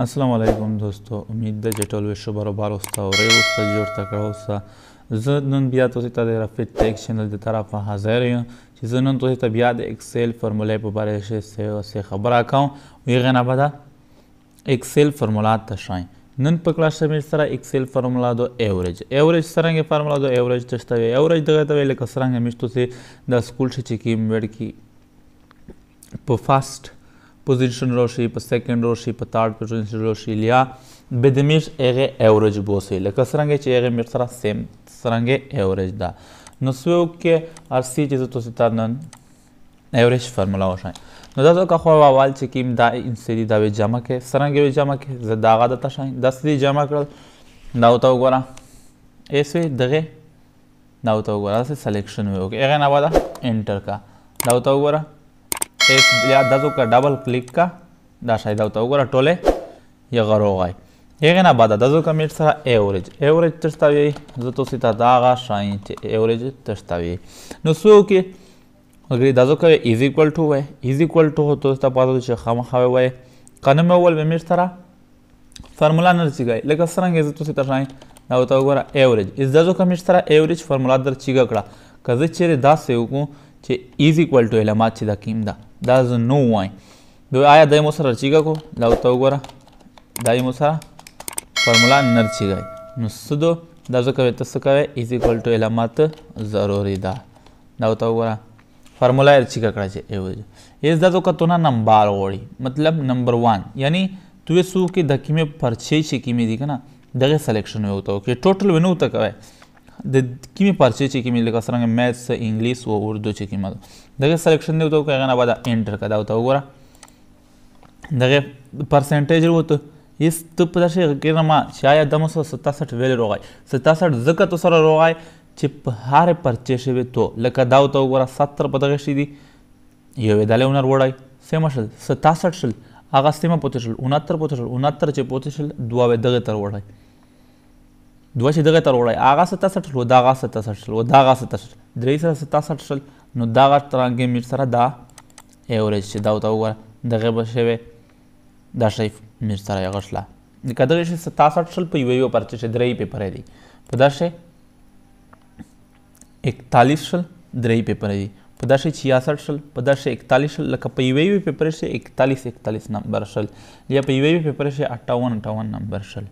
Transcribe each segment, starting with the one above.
السلام علیکم دوستو، امید ده چې ټول وشو برابر اوسته او ری اوسته، جوړ تکړه اوسه. زه نن بیا تاسو ته د رفیق ټیک چینل د طرفه حاضر یم چې زه نن تاسو ته بیا د اکسل فرمولې په باره کې څه خبره کوم. هغې نه بعد اکسل فرمولا تشریح. نن په کلاس شمیر سره اکسل فرمولا دو ایوریج. ایوریج څرنګه فرمولا دو ایوریج تشته وي؟ ایوریج دغه ته وي لکه څرنګه مې تاسو د سکول چې کې وړ کی په فرست پوزیشن راشي، په سیکنډ راشي، په تھرډ پوزیشن راشي، لیا بدمیش هغه ایوریج بوسي لکه څرنګه چې هغه مې سره سیم څرنګه ایوریج ده. نو څوک کې ارسی چې تاسو ته نن ایوریج فرمولا وښایم. نو دا ځکه خو اول چې کیم دا انسدي دا وی جمع کې څرنګه وی جمع کې زه دا غا د تشاین داس دې جمع کړل. دا ورته وګوره ایس وی دغه، دا ورته وګوره داسې سلیکشن وی وکړه، هغې نه بعد انټر کا، دا ورته وګوره ایس یا دا ځکه ډبل کلیک کا، دا شای دا ورته وګوره ټولې یغه روغی. هغې نه بعد دا ځکه مې سره ایوریج ایوریج تشته وي، زه تاسو ته دا غا شاین چې ایوریج تشته وي. نو څوک اگر دا ځکه از ایکوال ټو وای، از ایکوال ټو تاسو ته پته ده چې خامخا وای کنه مې اول به مې سره فرمولا نه رسیږي لکه څرنګه زه تاسو ته شاین دا ورته وګوره ایوریج از دا ځکه مې سره ایوریج فرمولا در چیګه کړه. که زه چیرې داسې وکړم چې از ایکوال ټو علامات چې دا کیم ده دا زه نو وایم، نو آیا دا مو سره چیګه کو؟ دا ورته وګوره دا یې مو سره فرمولا نه رچیږي. نو څه دو دا ځکه ته څه کوې از ایکوال ټو علامات ضروري ده. دا ورته وګوره فرمولا یې چیګه کړه چې ایوریج اس دا ځکه تو نه نمبر غواړي، مطلب نمبر 1 یعنی تو یې څو کې د کیمې پرچې چې کیمې دي که نه دغې سلیکشن یې ورته وکړي، ټوټل یې نه ورته کوی د کیمې پرچې چې کیمې لکه څرنګه میتھس انګلیس او اردو چې کیمه ده دغې سلیکشن دې ورته وکړه. هغې نه بعد انټر کړه، دا ورته وګوره دغې پرسنټیج وروته هېڅ ته په داسې کېږه ما چې آیا دا مو سره 67 ویلې روغی، 67 ځکه تو سره روغی چې په هرې پرچې شوې تو لکه دا ورته وګوره 70 په دغې شي دي، یو یې دلې ونر وړی سیمه شل 67 شل، هغه سیمه پوتې شل 69 پوتې شل 69 چې پوتې شل دوه یې دغې ته وړی، دوه چې دغې ته وړی هغه 67 شل و دغه 67 شل و دغه 67 شل درې سره 67 شل. نو دغه ترنګې میر سره دا ایوریج چې دا ورته وګوره دغې به شوی دا شی میر سره یې غشله لکه دغې شي 67 شل په یوه یوه پرچې چې درې پیپرې دي، په دا شی 41 شل درې پیپرې دي، په دا شی 66 شل، په دا شی 41 شل، لکه په یوه یوه پیپرې شي 41 41 نمبر شل یا په یوه یوه پیپرې شي 58 58 نمبر شل.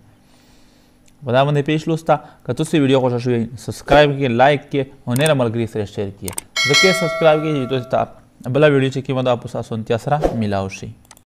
په دا باندې پیش لوسته. که تاسو ویډیو خوښه شوې سبسکرایب کړئ، لایک کړئ او نور ملګري سره شیر کړئ. ځکه سبسکرایب کړئ چې تاسو ته بله ویډیو چې کومه ده په اسانتیا سره میلاو شي.